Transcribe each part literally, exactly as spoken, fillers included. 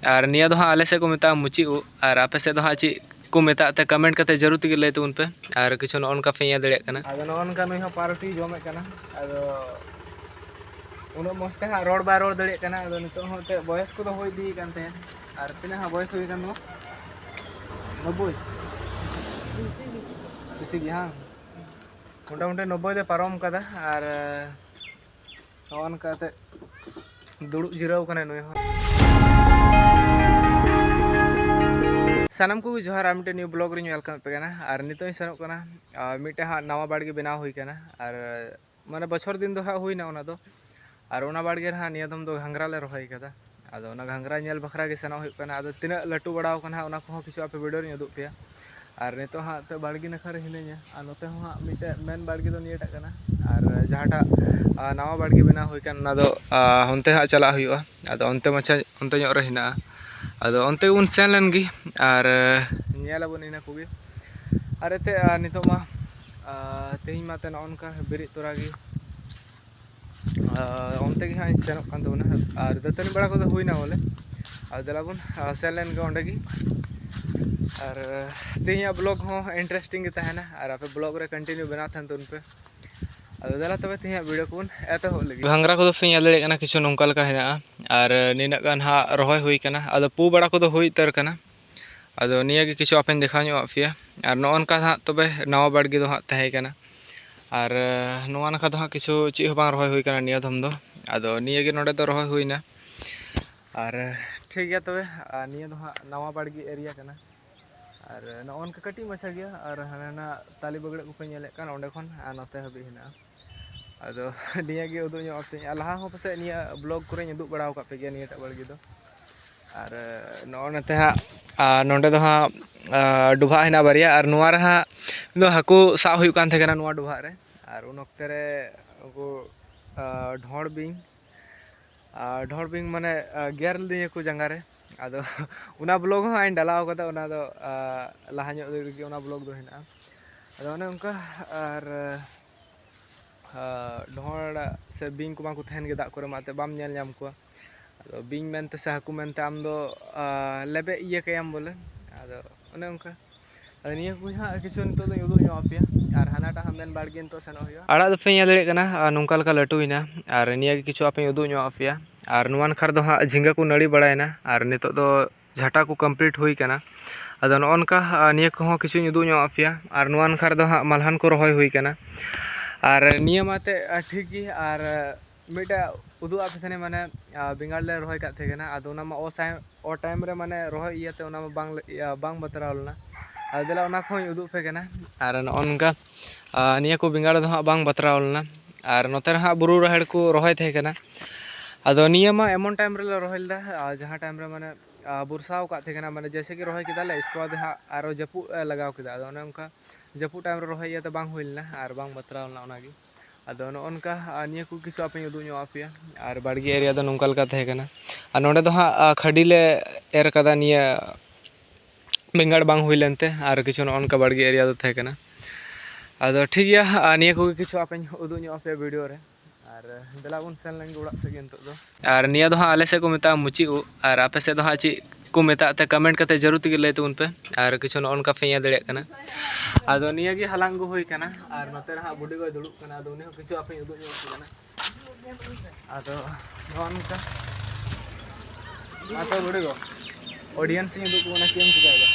ᱟᱨ ᱱᱤᱭᱟᱹ ᱫᱚ ᱦᱟᱸᱜ ᱟᱞᱮ ᱥᱮᱫ ᱠᱚ ᱢᱮᱛᱟᱜᱼᱟ ᱢᱩᱪᱤ ᱩᱫ, ᱟᱨ ᱟᱯᱮ ᱥᱮᱫ ᱫᱚ ᱦᱟᱸᱜ ᱪᱮᱫ ᱠᱚ ᱢᱮᱛᱟᱜ ᱛᱮ comment ᱠᱟᱛᱮ ᱡᱟᱹᱨᱩᱲ ᱛᱮᱜᱮ ᱞᱟᱹᱭ ᱛᱟᱵᱚᱱ ᱯᱮ᱾ ᱟᱨ ᱠᱤᱪᱷᱩ ᱱᱚᱜᱼᱚ ᱱᱚᱝᱠᱟ ᱯᱮ ᱧᱮᱞ ᱫᱟᱲᱮᱭᱟᱜ ᱠᱟᱱᱟ᱾ ᱟᱫᱚ ᱱᱚᱜᱼᱚ ᱱᱚᱝᱠᱟ ᱱᱩᱭ ᱦᱚᱸ ᱯᱟᱣᱨᱩᱴᱤ ᱡᱚᱢᱮᱫ ᱠᱟᱱᱟ᱾ ᱟᱫᱚ ᱩᱱᱟᱹᱜ ᱢᱚᱡᱽ ᱛᱮ ᱦᱟᱸᱜ ᱨᱚᱲ ᱵᱟᱭ ᱨᱚᱲ ᱫᱟᱲᱮᱭᱟᱜ ᱠᱟᱱᱟ᱾ ᱟᱫᱚ ᱱᱤᱛᱚᱜ ᱦᱚᱸ ᱮᱱᱛᱮᱫ ᱵᱚᱭᱚᱥ ᱠᱚᱫᱚ ᱦᱩᱭ ᱤᱫᱤᱭ ᱠᱟᱱ ᱛᱟᱭᱟ᱾ ᱟᱨ ᱛᱤᱱᱟᱹᱜ ᱦᱟᱸᱜ ᱵᱚᱭᱚᱥ ᱦᱩᱭ ᱠᱟᱱ ᱛᱟᱢᱟ? ᱱᱚᱵᱵᱳᱭ? ᱵᱮᱥᱤ ᱜᱮ ᱦᱟᱝ? ᱢᱚᱴᱟᱢᱩᱴᱤ ᱱᱚᱵᱵᱳᱭ ᱫᱚᱭ ᱯᱟᱨᱚᱢ ᱠᱟᱫᱟ᱾ ᱟᱨ ᱱᱚᱜᱼᱚ ᱱᱚᱝᱠᱟ ᱠᱟᱛᱮ ᱫᱩᱲᱩᱵ ᱡᱤᱨᱟᱹᱣ ᱠᱟᱱᱟᱭ ᱱᱩᱭ ᱦᱚᱸ᱾ ᱥᱟᱱᱟᱢ ᱠᱚᱜᱮ ᱡᱚᱦᱟᱨ, ᱟᱨ ᱢᱤᱫᱴᱮᱱ new vlog ᱨᱤᱧ welcome ᱯᱮ ᱠᱟᱱᱟ᱾ ᱟᱨ ᱱᱤᱛᱚᱜ ᱤᱧ ᱥᱮᱱᱚᱜ ᱠᱟᱱᱟ, ᱟᱨ ᱢᱤᱫᱴᱮᱱ ᱦᱟᱸᱜ ᱱᱟᱣᱟ ᱵᱟᱲᱜᱮ ᱵᱮᱱᱟᱣ ᱦᱩᱭ ᱠᱟᱱᱟ᱾ ᱟᱨ ᱢᱟᱱᱮ ᱵᱚᱪᱷᱚᱨ ᱫᱤᱱ ᱫᱚ ᱦᱟᱸᱜ ᱦᱩᱭᱱᱟ ᱚᱱᱟ ᱫᱚ᱾ ᱟᱨ ᱚᱱᱟ ᱵᱟᱲᱜᱮ ᱨᱮ ᱦᱟᱸᱜ ᱱᱤᱭᱟᱹ ᱫᱚᱢ ᱫᱚ ᱜᱷᱟᱸᱜᱽᱨᱟ ᱞᱮ ᱨᱚᱦᱚᱭ ᱠᱟᱫᱟ᱾ ᱟᱫᱚ ᱚᱱᱟ ᱜᱷᱟᱸᱜᱽᱨᱟ ᱧᱮᱞ ᱵᱟᱠᱷᱨᱟ ᱜᱮ ᱥᱮᱱᱚᱜ ᱦᱩᱭᱩᱜ ᱠᱟᱱᱟ᱾ ᱟᱫᱚ ᱛᱤᱱᱟᱹᱜ ᱞᱟᱹᱴᱩ ᱵᱟᱲᱟᱣ ᱠᱟᱱᱟ ᱦᱟᱸᱜ, ᱚᱱᱟ ᱠᱚᱦᱚᱸ ᱠᱤᱪᱷᱩ ᱟᱯᱮ video ᱨᱤᱧ ᱩᱫᱩᱜ ᱯᱮᱭᱟ᱾ ᱟᱨ ᱱᱤᱛᱚᱜ ᱦᱟᱸᱜ ᱛᱚ ᱵᱟᱲᱜᱮ ᱱᱟᱠᱷᱟ ᱨᱮ ᱦᱤᱱᱟᱹᱧᱟ᱾ ᱟᱨ ᱱᱚᱛᱮ ᱦᱚᱸ ᱦᱟᱸᱜ ᱢᱤᱫᱴᱮᱡ main ᱵᱟᱲᱜᱮ ᱫᱚ ᱱᱤᱭᱟᱹᱴᱟᱜ ᱠᱟᱱᱟ᱾ ᱟᱨ ᱡᱟᱦᱟᱸᱴᱟᱜ, ᱟ, ᱱᱟᱣᱟ ᱵᱟᱲᱜᱮ ᱵᱮᱱᱟᱣ ᱦᱩᱭ ᱠᱟᱱ, ᱚᱱᱟ ᱫᱚ, ᱟ, ᱚᱱᱛᱮ ᱦᱟᱸᱜ ᱪᱟᱞᱟᱜ ᱦᱩᱭᱩᱜᱼᱟ᱾ ᱟᱫᱚ ᱚᱱᱛᱮ ᱢᱟᱪᱷᱟ, ᱚᱱᱛᱮ ᱧᱚᱜ ᱨᱮ ᱦᱮᱱᱟᱜᱼᱟ᱾ ᱟᱫᱚ ᱚᱱᱛᱮ ᱜᱮᱵᱚᱱ ᱥᱮᱱ ᱞᱮᱱ ᱜᱮ ᱟᱨ ᱧᱮᱞ ᱟᱵᱚᱱ ᱤᱱᱟᱹ ᱠᱚᱜᱮ᱾ ᱟᱨ ᱮᱱᱛᱮᱫ, ᱟ, ᱱᱤᱛᱚᱜ ᱢᱟ, ᱟ, ᱛᱮᱦᱮᱧ ᱢᱟ ᱛᱮ ᱱᱚᱜᱼᱚ ᱱᱚᱝᱠᱟ ᱵᱮᱨᱮᱫ ᱛᱚᱨᱟ ᱜᱮ, ᱟ, ᱚᱱᱛᱮ ᱜᱮ ᱦᱟᱸᱜ ᱤᱧ ᱥᱮᱱᱚᱜ ᱠᱟᱱ ᱛᱟᱵᱚᱱᱟ᱾ ᱟᱨ ᱫᱟᱹᱛᱟᱹᱱᱤ ᱵᱟᱲᱟ ᱠᱚᱫᱚ ᱦᱩᱭᱱᱟ ᱵᱚᱞᱮ᱾ ᱟᱨ ᱫᱮᱞᱟ ᱵᱚᱱ, ᱟ, ᱥᱮᱱ ᱞᱮᱱ ᱜᱮ ᱚᱸᱰᱮ ᱜᱮ᱾ ᱟᱨ, ᱟ, ᱛᱮᱦᱮᱧᱟᱜ vlog ᱦᱚᱸ interesting ᱜᱮ ᱛᱟᱦᱮᱱᱟ᱾ ᱟᱨ ᱟᱯᱮ vlog ᱨᱮ continue ᱵᱮᱱᱟᱣ ᱛᱟᱦᱮᱱ ᱛᱟᱵᱚᱱ ᱯᱮ᱾ ᱟᱫᱚ ᱫᱮᱞᱟ ᱛᱚᱵᱮ ᱛᱮᱦᱮᱧᱟᱜ video ᱠᱚᱵᱚᱱ ᱮᱛᱚᱦᱚᱵ ᱞᱮᱜᱮ᱾ ᱜᱷᱟᱸᱜᱽᱨᱟ ᱠᱚᱫᱚ ᱯᱮ ᱧᱮᱞ ᱫᱟᱲᱮᱭᱟᱜ ᱠᱟᱱᱟ, ᱠᱤᱪᱷᱩ ᱱᱚᱝᱠᱟ ᱞᱮᱠᱟ ᱦᱮᱱᱟᱜᱼᱟ᱾ ᱟᱨ ᱱᱤᱱᱟᱹᱜ ᱜᱟᱱ ᱦᱟᱸᱜ ᱨᱚᱦᱚᱭ ᱦᱩᱭ ᱠᱟᱱᱟ, ᱟᱫᱚ ᱯᱩ ᱵᱟᱲᱟ ᱠᱚᱫᱚ ᱦᱩᱭ ᱩᱛᱟᱹᱨ ᱠᱟᱱᱟ᱾ ᱟᱫᱚ ᱱᱤᱭᱟᱹ ᱜᱮ ᱠᱤᱪᱷᱩ ᱟᱯᱮᱧ ᱫᱮᱠᱷᱟᱣ ᱧᱚᱜ ᱟᱫ ᱯᱮᱭᱟ᱾ ᱟᱨ ᱱᱚᱜᱼᱚ ᱱᱚᱝᱠᱟ ᱦᱟᱸᱜ ᱛᱚᱵᱮ ᱱᱟᱣᱟ ᱵᱟᱲᱜᱮ ᱫᱚ ᱦᱟᱸᱜ ᱛᱟᱦᱮᱸ ᱠᱟᱱᱟ᱾ ᱟᱨ ᱱᱚᱣᱟ ᱱᱟᱠᱷᱟ ᱫᱚ ᱦᱟᱸᱜ ᱠᱤᱪᱷᱩ ᱪᱮᱫ ᱦᱚᱸ ᱵᱟᱝ ᱨᱚᱦᱚᱭ ᱦᱩᱭ ᱠᱟᱱᱟ ᱱᱤᱭᱟᱹ ᱫᱷᱚᱢ ᱫᱚ᱾ ᱟᱫᱚ ᱱᱤᱭᱟᱹ ᱜᱮ ᱱᱚᱰᱮ ᱫᱚ ᱨᱚᱦᱚᱭ ᱦᱩᱭᱱᱟ᱾ ᱟᱨ ᱴᱷᱤᱠ ᱜᱮᱭᱟ ᱛᱚᱵᱮ, ᱟᱨ ᱱᱤᱭᱟᱹ ᱫᱚ ᱦᱟᱸᱜ ᱱᱟᱣᱟ ᱵᱟᱲᱜᱮ area ᱠᱟᱱᱟ᱾ ᱟᱨ ᱱᱚᱜᱼᱚ ᱱᱚᱝᱠᱟ ᱠᱟᱹᱴᱤᱡ ᱢᱟᱪᱷᱟ ᱜᱮᱭᱟ᱾ ᱟᱨ ᱦᱟᱱᱟ ᱱᱟ ᱛᱟᱞᱮ ᱵᱟᱹᱜᱲᱟᱹᱜ ᱠᱚᱯᱮ ᱧᱮᱞᱮᱫ ᱠᱟᱱ, ᱚᱸᱰᱮ ᱠᱷᱚᱱ ᱟᱨ ᱱᱚᱛᱮ ᱦᱟᱹᱵᱤᱡ ᱦᱮᱱᱟᱜᱼᱟ᱾ ᱟᱫᱚ ᱱᱤᱭᱟᱹ ᱜᱮ ᱩᱫᱩᱜ ᱧᱚᱜ ᱟᱯᱮᱭᱟᱹᱧ᱾ ᱟᱨ ᱞᱟᱦᱟ ᱦᱚᱸ ᱯᱟᱥᱮᱡ ᱱᱤᱭᱟᱹ vlog ᱠᱚᱨᱮᱧ ᱩᱫᱩᱜ ᱵᱟᱲᱟ ᱟᱠᱟᱫ ᱯᱮ ᱜᱮᱭᱟ ᱱᱤᱭᱟᱹᱴᱟᱜ ᱵᱟᱲᱜᱮ ᱫᱚ᱾ ᱟᱨ ᱱᱚᱜᱼᱚ ᱱᱚᱛᱮ ᱦᱟᱸᱜ, ᱟᱨ ᱱᱚᱸᱰᱮ ᱫᱚ ᱦᱟᱸᱜ, ᱟᱨ ᱰᱚᱵᱷᱟᱜ ᱦᱮᱱᱟᱜᱼᱟ ᱵᱟᱨᱭᱟ᱾ ᱟᱨ ᱱᱚᱣᱟ ᱨᱮ ᱦᱟᱸᱜ ᱫᱚ ᱦᱟᱹᱠᱩ ᱥᱟᱵ ᱦᱩᱭᱩᱜ ᱠᱟᱱ ᱛᱟᱦᱮᱸ ᱠᱟᱱᱟ ᱱᱚᱣᱟ ᱰᱚᱵᱷᱟᱜ ᱨᱮ᱾ ᱟᱨ ᱩᱱ ᱚᱠᱛᱮ ᱨᱮ ᱩᱱᱠᱩ, ᱟᱨ ᱰᱷᱚᱸᱲ ᱵᱤᱧ, ᱟᱨ ᱰᱷᱚᱸᱲ ᱵᱤᱧ ᱢᱟᱱᱮ, ᱟᱨ ᱜᱮᱨ ᱞᱤᱫᱤᱧᱟ ᱠᱚ ᱡᱟᱸᱜᱟ ᱨᱮ᱾ ᱟᱫᱚ ᱚᱱᱟ vlog ᱦᱚᱸ ᱟᱧ ᱰᱟᱞᱟᱣ ᱠᱟᱫᱟ, ᱚᱱᱟ ᱫᱚ, ᱟᱨ ᱞᱟᱦᱟ ᱧᱚᱜ ᱨᱮᱜᱮ ᱚᱱᱟ vlog ᱫᱚ ᱦᱮᱱᱟᱜᱼᱟ᱾ ᱟᱫᱚ ᱚᱱᱮ ᱚᱱᱠᱟ, ᱟᱨ, ᱟᱨ ᱰᱷᱚᱸᱲ ᱥᱮ ᱵᱤᱧ ᱠᱚ ᱵᱟᱝ ᱠᱚ ᱛᱟᱦᱮᱱ ᱜᱮ ᱫᱟᱜ ᱠᱚᱨᱮ ᱢᱟ, ᱮᱱᱛᱮᱫ ᱵᱟᱢ ᱧᱮᱞ ᱧᱟᱢ ᱠᱚᱣᱟ᱾ ᱟᱫᱚ ᱵᱤᱧ ᱢᱮᱱᱛᱮ ᱥᱮ ᱦᱟᱹᱠᱩ ᱢᱮᱱᱛᱮ ᱟᱢ ᱫᱚ, ᱟ, ᱞᱮᱵᱮᱫ ᱤᱭᱟᱹ ᱠᱟᱭᱟᱢ ᱵᱚᱞᱮ᱾ ᱟᱫᱚ ᱚᱱᱮ ᱚᱱᱠᱟ᱾ ᱟᱫᱚ ᱱᱤᱭᱟᱹ ᱠᱚᱜᱮ ᱦᱟᱸᱜ ᱠᱤᱪᱷᱩ ᱱᱤᱛᱚᱜ ᱫᱚᱧ ᱩᱫᱩᱜ ᱧᱚᱜ ᱟᱯᱮᱭᱟ, ᱟᱨ ᱦᱟᱱᱟᱴᱟᱜ ᱦᱟᱸᱜ ᱢᱮᱱ ᱵᱟᱲᱜᱮ ᱱᱤᱛᱚᱜ ᱥᱮᱱᱚᱜ ᱦᱩᱭᱩᱜᱼᱟ᱾ ᱟᱲᱟᱜ ᱫᱚᱯᱮ ᱧᱮᱞ ᱫᱟᱲᱮᱭᱟᱜ ᱠᱟᱱᱟ, ᱟᱨ ᱱᱚᱝᱠᱟ ᱞᱮᱠᱟ ᱞᱟᱹᱴᱩᱭᱮᱱᱟ᱾ ᱟᱨ ᱱᱤᱭᱟᱹ ᱜᱮ ᱠᱤᱪᱷᱩ ᱟᱯᱮᱧ ᱩᱫᱩᱜ ᱧᱚᱜ ᱟᱯᱮᱭᱟ᱾ ᱟᱨ ᱱᱚᱣᱟ ᱱᱟᱠᱷᱟ ᱨᱮᱫᱚ ᱦᱟᱸᱜ ᱡᱷᱤᱸᱜᱟᱹ ᱠᱚ ᱱᱟᱹᱲᱤ ᱵᱟᱲᱟᱭᱮᱱᱟ, ᱟᱨ ᱱᱤᱛᱚᱜ ᱫᱚ ᱡᱷᱟᱴᱟ ᱠᱚ complete ᱦᱩᱭ ᱠᱟᱱᱟ᱾ ᱟᱫᱚ ᱱᱚᱜᱼᱚ ᱱᱚᱝᱠᱟ, ᱟ, ᱱᱤᱭᱟᱹ ᱠᱚᱦᱚᱸ ᱠᱤᱪᱷᱩᱧ ᱩᱫᱩᱜ ᱧᱚᱜ ᱟᱯᱮᱭᱟ᱾ ᱟᱨ ᱱᱚᱣᱟ ᱱᱟᱠᱷᱟ ᱨᱮᱫᱚ ᱦᱟᱸᱜ ᱢᱟᱞᱦᱟᱱ ᱠᱚ ᱨᱚᱦᱚᱭ ᱦᱩᱭ ᱠᱟᱱᱟ᱾ ᱟᱨ ᱱᱤᱭᱟᱹ ᱢᱟ ᱮᱱᱛᱮᱫ, ᱟ, ᱴᱷᱤᱠ ᱜᱮ᱾ ᱟᱨ ᱢᱤᱫᱴᱟᱜ ᱩᱫᱩᱜ ᱟᱯᱮ ᱛᱟᱦᱮᱱᱟᱹᱧ, ᱢᱟᱱᱮ, ᱟ, ᱵᱮᱸᱜᱟᱲ ᱞᱮ ᱨᱚᱦᱚᱭ ᱠᱟᱜ ᱛᱟᱦᱮᱸ ᱠᱟᱱᱟ᱾ ᱟᱫᱚ ᱚᱱᱟ ᱢᱟ ᱚ ᱥᱟᱭ-, ᱚ time ᱨᱮ, ᱢᱟᱱᱮ, ᱨᱚᱦᱚᱭ ᱤᱭᱟᱹᱛᱮ ᱚᱱᱟ ᱢᱟ ᱵᱟᱝ ᱞᱮ-, ᱤᱭᱟᱹ, ᱵᱟᱝ ᱵᱟᱛᱨᱟᱣ ᱞᱮᱱᱟ᱾ ᱟᱫᱚ ᱫᱮᱞᱟ ᱚᱱᱟ ᱠᱚᱦᱚᱸᱧ ᱩᱫᱩᱜ ᱯᱮ ᱠᱟᱱᱟ᱾ ᱟᱨ ᱱᱚᱜᱼᱚ ᱱᱚᱝᱠᱟ, ᱟ, ᱱᱤᱭᱟᱹ ᱠᱚ ᱵᱮᱸᱜᱟᱲ ᱫᱚ ᱦᱟᱸᱜ ᱵᱟᱝ ᱵᱟᱛᱨᱟᱣ ᱞᱮᱱᱟ᱾ ᱟᱨ ᱱᱚᱛᱮ ᱨᱮ ᱦᱟᱸᱜ ᱵᱩᱨᱩ ᱨᱟᱦᱮᱲ ᱠᱚ ᱨᱚᱦᱚᱭ ᱛᱟᱦᱮᱸ ᱠᱟᱱᱟ᱾ ᱟᱫᱚ ᱱᱤᱭᱟᱹ ᱢᱟ ᱮᱢᱚᱱ time ᱨᱮᱞᱮ ᱨᱚᱦᱚᱭ ᱞᱮᱫᱟ, ᱟ, ᱡᱟᱦᱟᱸ time ᱨᱮ, ᱢᱟᱱᱮ, ᱟ, ᱵᱚᱨᱥᱟᱣ ᱟᱠᱟᱫ ᱛᱟᱦᱮᱸ ᱠᱟᱱᱟ, ᱢᱟᱱᱮ, ᱡᱮᱭᱥᱮ ᱠᱤ ᱨᱚᱦᱚᱭ ᱠᱮᱫᱟ ᱞᱮ, ᱤᱥᱠᱮ ᱵᱟᱫᱽ ᱦᱟᱸᱜ ᱟᱨᱚ ᱡᱟᱹᱯᱩᱫ ᱮ ᱞᱟᱜᱟᱣ ᱠᱮᱫᱟ᱾ ᱟᱫᱚ ᱚᱱᱮ ᱚᱱᱠᱟ ᱡᱟᱹᱯᱩᱫ time ᱨᱮ ᱨᱚᱦᱚᱭ ᱤᱭᱟᱹᱛᱮ ᱵᱟᱝ ᱦᱩᱭ ᱞᱮᱱᱟ ᱟᱨ ᱵᱟᱝ ᱵᱟᱛᱨᱟᱣ ᱞᱮᱱᱟ ᱚᱱᱟᱜᱮ᱾ ᱟᱫᱚ ᱱᱚᱜᱼᱚ ᱱᱚᱝᱠᱟ, ᱟᱨ ᱱᱤᱭᱟᱹ ᱠᱚ ᱠᱤᱪᱷᱩ ᱟᱯᱮᱧ ᱩᱫᱩᱜ ᱧᱚᱜ ᱟᱯᱮᱭᱟ᱾ ᱟᱨ ᱵᱟᱲᱜᱮ area ᱫᱚ ᱱᱚᱝᱠᱟ ᱞᱮᱠᱟ ᱛᱟᱦᱮᱸ ᱠᱟᱱᱟ᱾ ᱟᱨ ᱱᱚᱸᱰᱮ ᱫᱚ ᱦᱟᱸᱜ, ᱟ, ᱠᱷᱟᱹᱰᱤ ᱞᱮ ᱮᱨ ᱠᱟᱫᱟ ᱱᱤᱭᱟᱹ ᱵᱮᱸᱜᱟᱲ ᱵᱟᱝ ᱦᱩᱭ ᱞᱮᱱᱛᱮ, ᱟᱨ ᱠᱤᱪᱷᱩ ᱱᱚᱜᱼᱚ ᱱᱚᱝᱠᱟ ᱵᱟᱲᱜᱮ area ᱫᱚ ᱛᱟᱦᱮᱸ ᱠᱟᱱᱟ᱾ ᱟᱫᱚ ᱴᱷᱤᱠ ᱜᱮᱭᱟ, ᱟᱨ ᱱᱤᱭᱟᱹ ᱠᱚᱜᱮ ᱠᱤᱪᱷᱩ ᱟᱯᱮᱧ ᱩᱫᱩᱜ ᱧᱚᱜ ᱟᱯᱮᱭᱟ video ᱨᱮ᱾ ᱟᱨ ᱫᱮᱞᱟ ᱵᱚᱱ ᱥᱮᱱ ᱞᱮᱱ ᱜᱮ ᱚᱲᱟᱜ ᱥᱮᱫ ᱜᱮ ᱱᱤᱛᱚᱜ ᱫᱚ᱾ ᱟᱨ ᱱᱤᱭᱟᱹ ᱫᱚ ᱦᱟᱸᱜ ᱟᱞᱮ ᱥᱮᱫ ᱠᱚ ᱢᱮᱛᱟᱜᱼᱟ ᱢᱩᱪᱤ ᱩᱫ, ᱟᱨ ᱟᱯᱮ ᱥᱮᱫ ᱫᱚ ᱦᱟᱸᱜ ᱪᱮᱫ ᱠᱚ ᱢᱮᱛᱟᱜ ᱛᱮ comment ᱠᱟᱛᱮ ᱡᱟᱹᱨᱩᱲ ᱛᱮᱜᱮ ᱞᱟᱹᱭ ᱛᱟᱵᱚᱱ ᱯᱮ᱾ ᱟᱨ ᱠᱤᱪᱷᱩ ᱱᱚᱜᱼᱚ ᱱᱚᱝᱠᱟ ᱯᱮ ᱧᱮᱞ ᱫᱟᱲᱮᱭᱟᱜ ᱠᱟᱱᱟ᱾ ᱟᱫᱚ ᱱᱤᱭᱟᱹ ᱜᱮ ᱦᱟᱞᱟᱝ ᱟᱹᱜᱩ ᱦᱩᱭ ᱠᱟᱱᱟ, ᱟᱨ ᱱᱚᱛᱮ ᱨᱮ ᱦᱟᱸᱜ ᱵᱩᱰᱤ ᱜᱚᱭ ᱫᱩᱲᱩᱵ ᱠᱟᱱᱟ᱾ ᱟᱫᱚ ᱩᱱᱤ ᱦᱚᱸ ᱠᱤᱪᱷᱩ ᱟᱯᱮᱧ ᱩᱫᱩᱜ ᱧᱚᱜ ᱟᱯᱮ ᱠᱟᱱᱟ᱾ ᱟᱫᱚ ᱱᱚᱜᱼᱚ ᱱᱚᱝᱠᱟ, ᱢᱟ ᱛᱚᱵᱮ ᱵᱩᱰᱤ ᱜᱚ, audience ᱤᱧ ᱩᱫᱩᱜ ᱟᱠᱚ ᱠᱟᱱᱟ ᱪᱮᱫ ᱮᱢ ᱪᱤᱠᱟᱹᱭᱮᱫᱟ᱾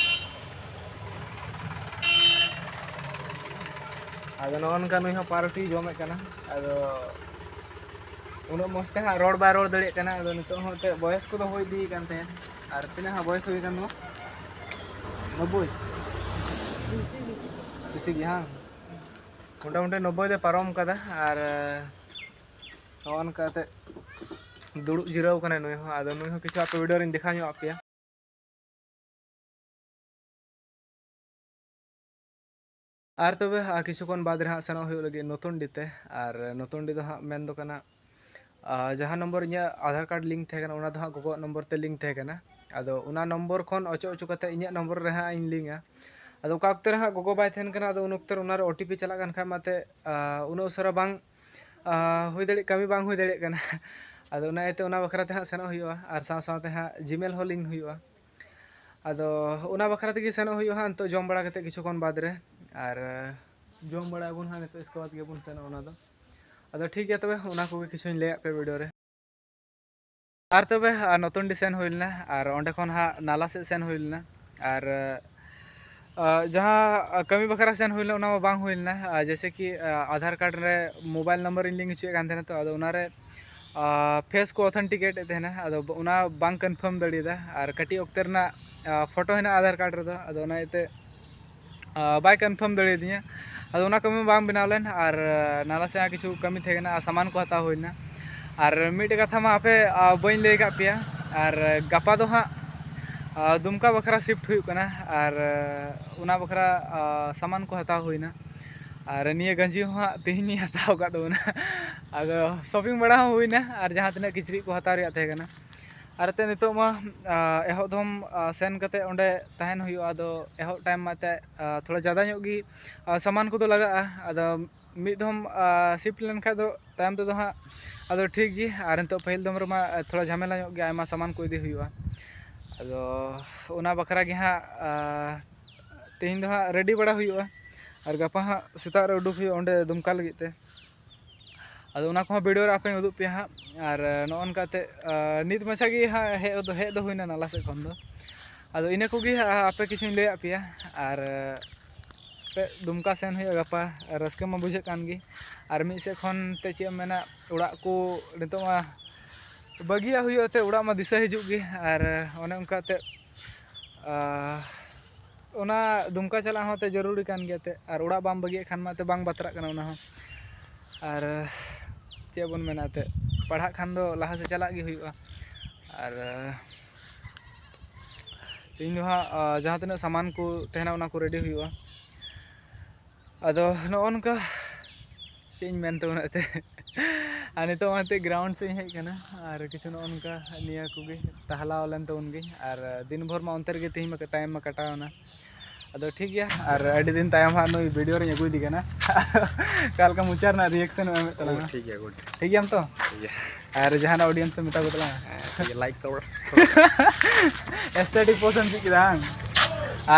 ᱟᱫᱚ ᱱᱚᱜᱼᱚ ᱱᱚᱝᱠᱟ ᱱᱩᱭ ᱦᱚᱸ ᱯᱟᱣᱨᱩᱴᱤ ᱡᱚᱢᱮᱫ ᱠᱟᱱᱟ᱾ ᱟᱫᱚ ᱩᱱᱟᱹᱜ ᱢᱚᱡᱽ ᱛᱮ ᱦᱟᱸᱜ ᱨᱚᱲ ᱵᱟᱭ ᱨᱚᱲ ᱫᱟᱲᱮᱭᱟᱜ ᱠᱟᱱᱟ᱾ ᱟᱫᱚ ᱱᱤᱛᱚᱜ ᱦᱚᱸ ᱮᱱᱛᱮᱫ ᱵᱚᱭᱮᱥ ᱠᱚᱫᱚ ᱦᱩᱭ ᱤᱫᱤᱭ ᱠᱟᱱ ᱛᱟᱭᱟ᱾ ᱟᱨ ᱛᱤᱱᱟᱹᱜ ᱦᱟᱸᱜ ᱵᱚᱭᱮᱥ ᱦᱩᱭ ᱠᱟᱱ ᱛᱟᱢᱟ? ᱱᱚᱵᱵᱳᱭ? ᱵᱮᱥᱤ ᱜᱮ ᱦᱟᱝ? ᱢᱚᱴᱟᱢᱩᱴᱤ ᱱᱚᱵᱵᱳᱭ ᱫᱚᱭ ᱯᱟᱨᱚᱢ ᱠᱟᱫᱟ᱾ ᱟᱨ ᱱᱚᱜᱼᱚ ᱱᱚᱝᱠᱟ ᱠᱟᱛᱮ ᱫᱩᱲᱩᱵ ᱡᱤᱨᱟᱹᱣ ᱠᱟᱱᱟᱭ ᱱᱩᱭ ᱦᱚᱸ᱾ ᱟᱫᱚ ᱱᱩᱭ ᱦᱚᱸ ᱠᱤᱪᱷᱩ ᱟᱯᱮ video ᱨᱤᱧ ᱫᱮᱠᱷᱟᱣ ᱧᱚᱜ ᱟᱯᱮᱭᱟ᱾ ᱟᱨ ᱛᱚᱵᱮ, ᱟᱨ ᱠᱤᱪᱷᱩ ᱠᱷᱚᱱ ᱵᱟᱫᱽ ᱨᱮ ᱦᱟᱸᱜ ᱥᱮᱱᱚᱜ ᱦᱩᱭᱩᱜ ᱞᱟᱹᱜᱤᱫ ᱱᱚᱛᱩᱱᱰᱤ ᱛᱮ᱾ ᱟᱨ ᱱᱚᱛᱩᱱᱰᱤ ᱫᱚ ᱦᱟᱸᱜ ᱢᱮᱱ ᱫᱚ ᱠᱟᱱᱟ, ᱟᱨ ᱡᱟᱦᱟᱸ ᱱᱚᱢᱵᱚᱨ ᱤᱧᱟᱹᱜ ᱟᱫᱷᱟᱨ ᱠᱟᱨᱰ link ᱛᱟᱦᱮᱸ ᱠᱟᱱᱟ, ᱚᱱᱟ ᱫᱚ ᱦᱟᱸᱜ ᱜᱚᱜᱚᱣᱟᱜ ᱱᱚᱢᱵᱚᱨ ᱛᱮ link ᱛᱟᱦᱮᱸ ᱠᱟᱱᱟ᱾ ᱟᱫᱚ ᱚᱱᱟ ᱱᱚᱢᱵᱚᱨ ᱠᱷᱚᱱ ᱚᱪᱚᱜ ᱚᱪᱚ ᱠᱟᱛᱮ ᱤᱧᱟᱹᱜ ᱱᱚᱢᱵᱚᱨ ᱨᱮ ᱦᱟᱸᱜ ᱤᱧ ᱞᱤᱝᱟ᱾ ᱟᱫᱚ ᱚᱠᱟ ᱚᱠᱛᱮ ᱨᱮ ᱦᱟᱸᱜ ᱜᱚᱜᱚ ᱵᱟᱭ ᱛᱟᱦᱮᱱ ᱠᱟᱱᱟ, ᱟᱫᱚ ᱩᱱ ᱚᱠᱛᱮ ᱨᱮ ᱚᱱᱟ ᱨᱮ OTP ᱪᱟᱞᱟᱜ ᱠᱟᱱ ᱠᱷᱟᱡ ᱢᱟᱛᱮ, ᱟᱨ ᱩᱱᱟᱹᱜ ᱩᱥᱟᱹᱨᱟ ᱵᱟᱝ, ᱟᱨ ᱦᱩᱭ ᱫᱟᱲᱮᱭᱟᱜ, ᱠᱟᱹᱢᱤ ᱵᱟᱝ ᱦᱩᱭ ᱫᱟᱲᱮᱭᱟᱜ ᱠᱟᱱᱟ᱾ ᱟᱫᱚ ᱚᱱᱟ ᱤᱭᱟᱹᱛᱮ ᱚᱱᱟ ᱵᱟᱠᱷᱨᱟ ᱛᱮ ᱦᱟᱸᱜ ᱥᱮᱱᱚᱜ ᱦᱩᱭᱩᱜᱼᱟ, ᱟᱨ ᱥᱟᱶ ᱥᱟᱶᱛᱮ ᱦᱟᱸᱜ Gmail ᱦᱚᱸ link ᱦᱩᱭᱩᱜᱼᱟ᱾ ᱟᱫᱚ ᱚᱱᱟ ᱵᱟᱠᱷᱨᱟ ᱛᱮᱜᱮ ᱥᱮᱱᱚᱜ ᱦᱩᱭᱩᱜᱼᱟ ᱦᱟᱸᱜ ᱱᱤᱛᱚᱜ ᱡᱚᱢ ᱵᱟᱲᱟ ᱠᱟᱛᱮᱫ ᱠᱤᱪᱷᱩ ᱠᱷᱚᱱ ᱵᱟᱫᱽ ᱨᱮ, ᱟᱨ ᱡᱚᱢ ᱵᱟᱲᱟᱭᱟᱵᱚᱱ ᱦᱟᱸᱜ ᱱᱤᱛᱚᱜ, ᱤᱥᱠᱮ ᱵᱟᱫᱽ ᱜᱮᱵᱚᱱ ᱥᱮᱱᱚᱜᱼᱟ ᱚᱱᱟ ᱫᱚ᱾ ᱟᱫᱚ ᱴᱷᱤᱠ ᱜᱮᱭᱟ, ᱛᱚᱵᱮ ᱚᱱᱟ ᱠᱚᱜᱮ ᱠᱤᱪᱷᱩᱧ ᱞᱟᱹᱭᱟᱫ ᱯᱮ ᱵᱷᱤᱰᱤᱭᱳ ᱨᱮ᱾ ᱟᱨ ᱛᱚᱵᱮ, ᱟᱨ ᱱᱚᱛᱩᱱᱰᱤ ᱥᱮᱱ ᱦᱩᱭ ᱞᱮᱱᱟ, ᱟᱨ ᱚᱸᱰᱮ ᱠᱷᱚᱱ ᱦᱟᱸᱜ ᱱᱟᱞᱟ ᱥᱮᱫ ᱥᱮᱱ ᱦᱩᱭ ᱞᱮᱱᱟ᱾ ᱟᱨ, ᱟ, ᱡᱟᱦᱟᱸ, ᱟ, ᱠᱟᱹᱢᱤ ᱵᱟᱠᱷᱨᱟ ᱥᱮᱱ ᱦᱩᱭ ᱞᱮᱱᱟ, ᱚᱱᱟ ᱢᱟ ᱵᱟᱝ ᱦᱩᱭ ᱞᱮᱱᱟ᱾ ᱟ, ᱡᱮᱭᱥᱮ ᱠᱤ, ᱟ, ᱟᱫᱷᱟᱨ ᱠᱟᱨᱰ ᱨᱮ ᱢᱳᱵᱟᱭᱤᱞ ᱱᱟᱢᱵᱟᱨ ᱤᱧ ᱞᱤᱝᱠ ᱦᱚᱪᱚᱭᱮᱫ ᱠᱟᱱ ᱛᱟᱦᱮᱱᱟ, ᱛᱚ ᱟᱫᱚ ᱚᱱᱟᱨᱮ, ᱟ, ᱯᱷᱮᱥ ᱠᱚ ᱚᱛᱷᱮᱱᱴᱤᱠᱮᱴ ᱮᱫ ᱛᱟᱦᱮᱱᱟ᱾ ᱟᱫᱚ ᱚᱱᱟ ᱵᱟᱝ ᱠᱚᱱᱯᱷᱟᱨᱢ ᱫᱟᱲᱮᱭᱟᱫᱟ, ᱟᱨ ᱠᱟᱹᱴᱤᱡ ᱚᱠᱛᱮ ᱨᱮᱱᱟᱜ, ᱟ, ᱯᱷᱳᱴᱳ ᱦᱮᱱᱟᱜᱼᱟ ᱟᱫᱷᱟᱨ ᱠᱟᱨᱰ ᱨᱮᱫᱚ, ᱟᱫᱚ ᱚᱱᱟ ᱤᱭᱟᱹᱛᱮ ᱟ, ᱵᱟᱭ ᱠᱚᱱᱯᱷᱟᱨᱢ ᱫᱟᱲᱮᱭᱟᱫᱤᱧᱟ᱾ ᱟᱫᱚ ᱚᱱᱟ ᱠᱟᱹᱢᱤ ᱵᱟᱝ ᱵᱮᱱᱟᱣ ᱞᱮᱱ, ᱟᱨ, ᱟ, ᱱᱟᱞᱟ ᱥᱮᱫ ᱦᱚᱸ ᱠᱤᱪᱷᱩ ᱠᱟᱹᱢᱤ ᱛᱟᱦᱮᱸ ᱠᱟᱱᱟ, ᱟᱨ ᱥᱟᱢᱟᱱ ᱠᱚ ᱦᱟᱛᱟᱣ ᱦᱩᱭᱱᱟ᱾ ᱟᱨ ᱢᱤᱫᱴᱮᱡ ᱠᱟᱛᱷᱟ ᱢᱟ ᱟᱯᱮ, ᱟ, ᱵᱟᱹᱧ ᱞᱟᱹᱭ ᱟᱠᱟᱫ ᱯᱮᱭᱟ, ᱟᱨ ᱜᱟᱯᱟ ᱫᱚ ᱦᱟᱸᱜ, ᱟ, ᱫᱩᱢᱠᱟ ᱵᱟᱠᱷᱨᱟ ᱥᱤᱯᱷᱴ ᱦᱩᱭᱩᱜ ᱠᱟᱱᱟ, ᱟᱨ, ᱟ, ᱚᱱᱟ ᱵᱟᱠᱷᱨᱟ, ᱟ, ᱥᱟᱢᱟᱱ ᱠᱚ ᱦᱟᱛᱟᱣ ᱦᱩᱭᱱᱟ᱾ ᱟᱨ ᱱᱤᱭᱟᱹ ᱜᱟᱹᱧᱡᱤ ᱦᱚᱸ ᱦᱟᱸᱜ ᱛᱮᱦᱮᱧ ᱤᱧ ᱦᱟᱛᱟᱣ ᱟᱠᱟᱫ ᱛᱟᱵᱚᱱᱟ᱾ ᱟᱫᱚ ᱥᱚᱯᱤᱝ ᱵᱟᱲᱟ ᱦᱚᱸ ᱦᱩᱭᱱᱟ, ᱟᱨ ᱡᱟᱦᱟᱸ ᱛᱤᱱᱟᱹᱜ ᱠᱤᱪᱨᱤᱡ ᱠᱚ ᱦᱟᱛᱟᱣ ᱨᱮᱭᱟᱜ ᱛᱟᱦᱮᱸ ᱠᱟᱱᱟ, ᱟᱨ ᱮᱱᱛᱮᱫ ᱱᱤᱛᱚᱜ ᱢᱟ, ᱟ, ᱮᱦᱚᱵ ᱫᱚᱢ, ᱟ, ᱥᱮᱱ ᱠᱟᱛᱮᱫ ᱚᱸᱰᱮ ᱛᱟᱦᱮᱱ ᱦᱩᱭᱩᱜᱼᱟ᱾ ᱟᱫᱚ ᱮᱦᱚᱵ ᱴᱟᱭᱤᱢ ᱢᱟ ᱮᱱᱛᱮᱫ, ᱟ, ᱛᱷᱚᱲᱟ ᱡᱟᱫᱟ ᱧᱚᱜ ᱜᱮ, ᱟ, ᱥᱟᱢᱟᱱ ᱠᱚᱫᱚ ᱞᱟᱜᱟᱜᱼᱟ᱾ ᱟᱫᱚ ᱢᱤᱫ ᱫᱷᱚᱢ, ᱟ, ᱥᱤᱯᱷᱴ ᱞᱮᱱᱠᱷᱟᱡ ᱫᱚ ᱛᱟᱭᱚᱢ ᱛᱮᱫᱚ ᱦᱟᱸᱜ ᱟᱫᱚ ᱴᱷᱤᱠ ᱜᱮ᱾ ᱟᱨ ᱱᱤᱛᱚᱜ ᱯᱟᱹᱦᱤᱞ ᱫᱚᱢ ᱨᱮᱢᱟ, ᱟ, ᱛᱷᱚᱲᱟ ᱡᱷᱟᱢᱮᱞᱟ ᱧᱚᱜ ᱜᱮᱭᱟ, ᱟᱭᱢᱟ ᱥᱟᱢᱟᱱ ᱠᱚ ᱤᱫᱤ ᱦᱩᱭᱩᱜᱼᱟ᱾ ᱟᱫᱚ ᱚᱱᱟ ᱵᱟᱠᱷᱨᱟ ᱜᱮ ᱦᱟᱸᱜ, ᱟ, ᱛᱮᱦᱮᱧ ᱫᱚ ᱦᱟᱸᱜ ᱨᱮᱰᱤ ᱵᱟᱲᱟ ᱦᱩᱭᱩᱜᱼᱟ, ᱟᱨ ᱜᱟᱯᱟ ᱦᱟᱸᱜ ᱥᱮᱛᱟᱜ ᱨᱮ ᱩᱰᱩᱠ ᱦᱩᱭᱩᱜᱼᱟ ᱚᱸᱰᱮ ᱫᱩᱢᱠᱟ ᱞᱟᱹᱜᱤᱫ ᱛᱮ᱾ ᱟᱫᱚ ᱚᱱᱟ ᱠᱚᱦᱚᱸ ᱵᱷᱤᱰᱤᱭᱳ ᱨᱮ ᱟᱯᱮᱧ ᱩᱫᱩᱜ ᱯᱮᱭᱟ ᱦᱟᱸᱜ᱾ ᱟᱨ ᱱᱚᱜᱼᱚ ᱱᱚᱝᱠᱟ ᱛᱮ, ᱟ, ᱱᱤᱛ ᱢᱟᱪᱷᱟ ᱜᱮ ᱦᱟᱸᱜ ᱦᱮᱡ ᱫᱚ, ᱦᱮᱡ ᱫᱚ ᱦᱩᱭᱱᱟ ᱱᱟᱞᱟ ᱥᱮᱫ ᱠᱷᱚᱱ ᱫᱚ᱾ ᱟᱫᱚ ᱤᱱᱟᱹ ᱠᱚᱜᱮ ᱦᱟᱸᱜ ᱟᱯᱮ ᱠᱤᱪᱷᱩᱧ ᱞᱟᱹᱭᱟᱫ ᱯᱮᱭᱟ᱾ ᱟᱨ ᱛᱮ ᱫᱩᱢᱠᱟ ᱥᱮᱱ ᱦᱩᱭᱩᱜᱼᱟ ᱜᱟᱯᱟ, ᱨᱟᱹᱥᱠᱟᱹ ᱢᱟ ᱵᱩᱡᱷᱟᱹᱜ ᱠᱟᱱ ᱜᱮ᱾ ᱟᱨ ᱢᱤᱫ ᱥᱮᱫ ᱠᱷᱚᱱ ᱛᱮ ᱪᱮᱫ ᱮᱢ ᱢᱮᱱᱟ, ᱚᱲᱟᱜ ᱠᱚ ᱱᱤᱛᱚᱜ ᱢᱟ ᱵᱟᱹᱜᱤᱭᱟᱜ ᱦᱩᱭᱩᱜᱼᱟ, ᱛᱮ ᱚᱲᱟᱜ ᱢᱟ ᱫᱤᱥᱟᱹ ᱦᱤᱡᱩᱜ ᱜᱮ᱾ ᱟᱨ ᱚᱱᱮ ᱚᱱᱠᱟ ᱛᱮ, ᱟ, ᱚᱱᱟ ᱫᱩᱢᱠᱟ ᱪᱟᱞᱟᱜ ᱦᱚᱸ ᱛᱮ ᱡᱟᱹᱨᱩᱲᱤ ᱠᱟᱱ ᱜᱮᱭᱟ ᱛᱮ, ᱟᱨ ᱚᱲᱟᱜ ᱵᱟᱢ ᱵᱟᱹᱜᱤᱭᱟᱜ ᱠᱷᱟᱱ ᱢᱟ ᱛᱮ ᱵᱟᱝ ᱵᱟᱛᱨᱟᱜ ᱠᱟᱱᱟ ᱚᱱᱟ ᱦᱚᱸ᱾ ᱟᱨ ᱪᱮᱫ ᱵᱚᱱ ᱢᱮᱱᱟ ᱛᱮ, ᱯᱟᱲᱦᱟᱜ ᱠᱷᱟᱱ ᱫᱚ ᱞᱟᱦᱟ ᱥᱮᱫ ᱪᱟᱞᱟᱜ ᱜᱮ ᱦᱩᱭᱩᱜᱼᱟ᱾ ᱟᱨ ᱛᱮᱦᱮᱧ ᱫᱚ ᱦᱟᱸᱜ, ᱟ, ᱡᱟᱦᱟᱸ ᱛᱤᱱᱟᱹᱜ ᱥᱟᱢᱟᱱ ᱠᱚ ᱛᱟᱦᱮᱱᱟ, ᱚᱱᱟ ᱠᱚ ᱨᱮᱰᱤ ᱦᱩᱭᱩᱜᱼᱟ᱾ ᱟᱫᱚ ᱱᱚᱜᱼᱚ ᱱᱚᱝᱠᱟ ᱪᱮᱫ ᱤᱧ ᱢᱮᱱ ᱛᱟᱵᱚᱱᱟ ᱮᱱᱛᱮᱫ᱾ ᱟᱨ ᱱᱤᱛᱚᱜ ᱢᱟ ᱮᱱᱛᱮᱫ ᱜᱨᱟᱣᱩᱱᱰ ᱥᱮᱫ ᱤᱧ ᱦᱮᱡ ᱟᱠᱟᱱᱟ, ᱟᱨ ᱠᱤᱪᱷᱩ ᱱᱚᱜᱼᱚ ᱱᱚᱝᱠᱟ ᱱᱤᱭᱟᱹ ᱠᱚᱜᱮ ᱴᱟᱦᱞᱟᱣ ᱞᱮᱱ ᱛᱟᱵᱚᱱ ᱜᱮ᱾ ᱟᱨ ᱫᱤᱱ ᱵᱷᱳᱨ ᱢᱟ ᱚᱱᱛᱮ ᱨᱮᱜᱮ ᱛᱮᱦᱮᱧ ᱢᱟ ᱴᱟᱭᱤᱢ ᱢᱟ ᱠᱟᱴᱟᱣ ᱮᱱᱟ᱾ ᱟᱫᱚ ᱴᱷᱤᱠ ᱜᱮᱭᱟ, ᱟᱨ ᱟᱹᱰᱤ ᱫᱤᱱ ᱛᱟᱭᱚᱢ ᱦᱟᱸᱜ ᱱᱩᱭ ᱵᱷᱤᱰᱤᱭᱳ ᱨᱤᱧ ᱟᱹᱜᱩᱭᱮᱫᱮ ᱠᱟᱱᱟ᱾ ᱚᱠᱟ ᱞᱮᱠᱟ ᱢᱚᱪᱟ ᱨᱮᱱᱟᱜ ᱨᱤᱭᱮᱠᱥᱚᱱ ᱮᱢ ᱮᱢᱮᱫ ᱛᱟᱞᱟᱝᱟ? ᱴᱷᱤᱠ ᱜᱮᱭᱟ, ᱜᱩᱰ᱾ ᱴᱷᱤᱠ ᱜᱮᱭᱟᱢ ᱛᱚ? ᱴᱷᱤᱠ ᱜᱮᱭᱟ᱾ ᱟᱨ ᱡᱟᱦᱟᱱᱟᱜ audience ᱮᱢ ᱢᱮᱛᱟ ᱠᱚ ᱛᱟᱞᱟᱝᱟ? ᱦᱮᱸ, ᱴᱷᱤᱠ ᱜᱮᱭᱟ, like ᱛᱟᱵᱚᱱ᱾ Aesthetic ᱯᱚᱥᱚᱱᱫ ᱪᱮᱫ ᱠᱮᱫᱟ ᱵᱟᱝ?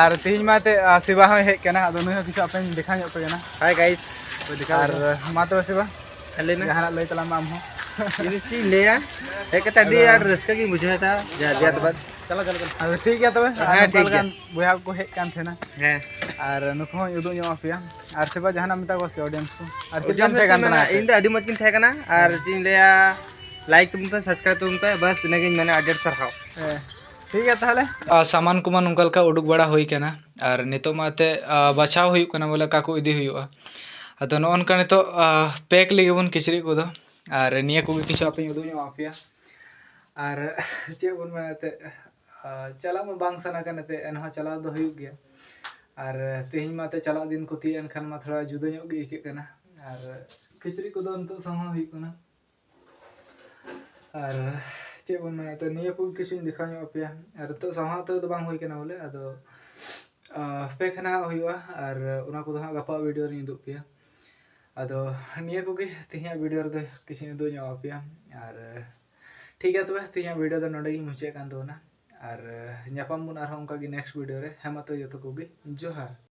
ᱟᱨ ᱛᱮᱦᱮᱧ ᱢᱟ ᱮᱱᱛᱮᱫ, ᱟ, ᱥᱮᱵᱟ ᱦᱚᱸᱭ ᱦᱮᱡ ᱠᱟᱱᱟ, ᱟᱫᱚ ᱱᱩᱭ ᱦᱚᱸ ᱠᱤᱪᱷᱩ ᱟᱯᱮᱧ ᱫᱮᱠᱷᱟᱣ ᱧᱚᱜ ᱯᱮ ᱠᱟᱱᱟ᱾ Hi guys. ᱦᱳᱭ, ᱫᱮᱠᱷᱟᱣ ᱟᱨ ᱧᱚᱜ᱾ ᱢᱟ ᱛᱚᱵᱮ ᱥᱮᱵᱟ, ᱦᱮᱸ, ᱞᱟᱹᱭ ᱢᱮ᱾ ᱡᱟᱦᱟᱱᱟᱜ ᱞᱟᱹᱭ ᱛᱟᱞᱟᱝ ᱢᱮ ᱟᱢ ᱦᱚᱸ᱾ ᱤᱧ ᱫᱚ ᱪᱮᱫ ᱤᱧ ᱞᱟᱹᱭᱟ? ᱦᱮᱡ ᱠᱟᱛᱮ ᱟᱹᱰᱤ ᱟᱫᱚ ᱟᱸᱴ ᱨᱟᱹᱥᱠᱟᱹ ᱜᱤᱧ ᱵᱩᱡᱷᱟᱹᱣ ᱮᱫᱟ, ᱡᱟᱦᱟᱸ ᱡᱟᱦᱟᱸ ᱛᱮ ᱵᱟᱫ᱾ ᱪᱟᱞᱟᱣ, ᱪᱟᱞᱟᱣ, ᱪᱟᱞᱟᱣ᱾ ᱟᱫᱚ ᱴᱷᱤᱠ ᱜᱮᱭᱟ ᱛᱚᱵᱮ, ᱦᱮᱸ, ᱟᱨ ᱱᱚᱝᱠᱟ ᱴᱷᱤᱠ ᱜᱮᱭᱟ᱾ ᱞᱮᱠᱟᱱ ᱵᱚᱭᱦᱟ ᱠᱚᱠᱚ ᱦᱮᱡ ᱠᱟᱱ ᱛᱟᱦᱮᱱᱟ᱾ ᱦᱮᱸ᱾ ᱟᱨ ᱱᱩᱠᱩ ᱦᱚᱸᱧ ᱩᱫᱩᱜ ᱧᱚᱜ ᱟᱯᱮᱭᱟ᱾ ᱟᱨ ᱥᱮᱵᱟ, ᱡᱟᱦᱟᱱᱟᱜ ᱢᱮᱛᱟ ᱠᱚᱣᱟ ᱥᱮ audience ᱠᱚ? ᱟᱨ ᱪᱮᱫ ᱞᱮᱠᱟᱢ audience ᱛᱟᱦᱮᱸ ᱠᱟᱱ ᱢᱮᱱᱟ, ᱛᱟᱦᱮᱱᱟ ᱟᱯᱮ? ᱤᱧ ᱫᱚ ᱟᱹᱰᱤ ᱢᱚᱡᱽ ᱜᱤᱧ ᱛᱟᱦᱮᱸ ᱠᱟᱱᱟ, ᱟᱨ ᱦᱮᱸ᱾ ᱪᱮᱫ ᱤᱧ ᱞᱟᱹᱭᱟ, like ᱛᱟᱵᱚᱱ ᱯᱮ, subscribe ᱛᱟᱵᱚᱱ ᱯᱮ, ᱵᱟᱥ ᱤᱱᱟᱹᱜᱤᱧ ᱢᱮᱱᱟ, ᱟᱹᱰᱤ ᱟᱹᱰᱤ ᱥᱟᱨᱦᱟᱣ᱾ ᱦᱮᱸ, ᱴᱷᱤᱠ ᱜᱮᱭᱟ ᱛᱟᱦᱚᱞᱮ᱾ ᱟᱨ ᱥᱟᱢᱟᱱ ᱠᱚᱢᱟ ᱱᱚᱝᱠᱟ ᱞᱮᱠᱟ ᱩᱰᱩᱠ ᱵᱟᱲᱟ ᱦᱩᱭ ᱠᱟᱱᱟ, ᱟᱨ ᱱᱤᱛᱚᱜ ᱢᱟ ᱮᱱᱛᱮᱫ, ᱟ, ᱵᱟᱪᱷᱟᱣ ᱦᱩᱭᱩᱜ ᱠᱟᱱᱟ ᱵᱚᱞᱮ ᱚᱠᱟ ᱠᱚ ᱤᱫᱤ ᱦᱩᱭᱩᱜᱼᱟ᱾ ᱟᱫᱚ ᱱᱚᱜᱼᱚ ᱱᱚᱝᱠᱟ ᱱᱤᱛᱚᱜ, ᱟ, pack ᱞᱟᱹᱜᱤᱫ ᱵᱚᱱ ᱠᱤᱪᱨᱤᱡ ᱠᱚᱫᱚ, ᱟᱨ ᱱᱤᱭᱟᱹ ᱠᱚᱜᱮ ᱠᱤᱪᱷᱩ ᱟᱯᱮᱧ ᱩᱫᱩᱜ ᱧᱚᱜ ᱟᱯᱮᱭᱟ᱾ ᱟᱨ ᱪᱮᱫ ᱵᱚᱱ ᱢᱮᱱᱟ ᱮᱱᱛᱮᱫ, ᱟ, ᱪᱟᱞᱟᱜ ᱢᱟ ᱵᱟᱝ ᱥᱟᱱᱟ ᱠᱟᱱ ᱮᱱᱛᱮᱫ, ᱮᱱᱦᱚᱸ ᱪᱟᱞᱟᱣ ᱫᱚ ᱦᱩᱭᱩᱜ ᱜᱮᱭᱟ᱾ ᱟᱨ ᱛᱮᱦᱮᱧ ᱢᱟ ᱮᱱᱛᱮᱫ ᱪᱟᱞᱟᱜ ᱫᱤᱱ ᱠᱚ ᱛᱤᱭᱳᱜ ᱮᱱ ᱠᱷᱟᱱ ᱢᱟ ᱛᱷᱚᱲᱟ ᱡᱩᱫᱟᱹ ᱧᱚᱜ ᱜᱮ ᱟᱹᱭᱠᱟᱹᱜ ᱠᱟᱱᱟ᱾ ᱟᱨ ᱠᱤᱪᱨᱤᱡ ᱠᱚᱫᱚ ᱱᱤᱛᱚᱜ ᱥᱟᱢᱟᱣ ᱦᱩᱭᱩᱜ ᱠᱟᱱᱟ᱾ ᱟᱨ ᱪᱮᱫ ᱵᱚᱱ ᱢᱮᱱᱟ, ᱛᱚ ᱱᱤᱭᱟᱹ ᱠᱚ ᱠᱤᱪᱷᱩᱧ ᱫᱮᱠᱷᱟᱣ ᱧᱚᱜ ᱟᱯᱮᱭᱟ᱾ ᱟᱨ ᱱᱤᱛᱚᱜ ᱥᱟᱢᱟᱣ ᱩᱛᱟᱹᱨ ᱫᱚ ᱵᱟᱝ ᱦᱩᱭ ᱠᱟᱱᱟ ᱵᱚᱞᱮ, ᱟᱫᱚ, ᱟ, pack ᱱᱟᱦᱟᱜ ᱦᱩᱭᱩᱜᱼᱟ, ᱟᱨ ᱚᱱᱟ ᱠᱚᱫᱚ ᱦᱟᱸᱜ ᱜᱟᱯᱟ video ᱨᱤᱧ ᱩᱫᱩᱜ ᱯᱮᱭᱟ᱾ ᱟᱫᱚ ᱱᱤᱭᱟᱹ ᱠᱚᱜᱮ ᱛᱮᱦᱮᱧᱟᱜ video ᱨᱮᱫᱚ ᱠᱤᱪᱷᱩᱧ ᱩᱫᱩᱜ ᱧᱚᱜ ᱟᱯᱮᱭᱟ᱾ ᱟᱨ ᱴᱷᱤᱠ ᱜᱮᱭᱟ ᱛᱚᱵᱮ, ᱛᱮᱦᱮᱧᱟᱜ video ᱫᱚ ᱱᱚᱰᱮ ᱜᱤᱧ ᱢᱩᱪᱟᱹᱫ ᱠᱟᱱ ᱛᱟᱵᱚᱱᱟ᱾ ᱟᱨ ᱧᱟᱯᱟᱢ ᱵᱚᱱ ᱟᱨᱦᱚᱸ ᱚᱱᱠᱟ ᱜᱮ next video ᱨᱮ᱾ ᱦᱮᱸ ᱢᱟ ᱛᱚ, ᱡᱚᱛᱚ ᱠᱚᱜᱮ ᱡᱚᱦᱟᱨ᱾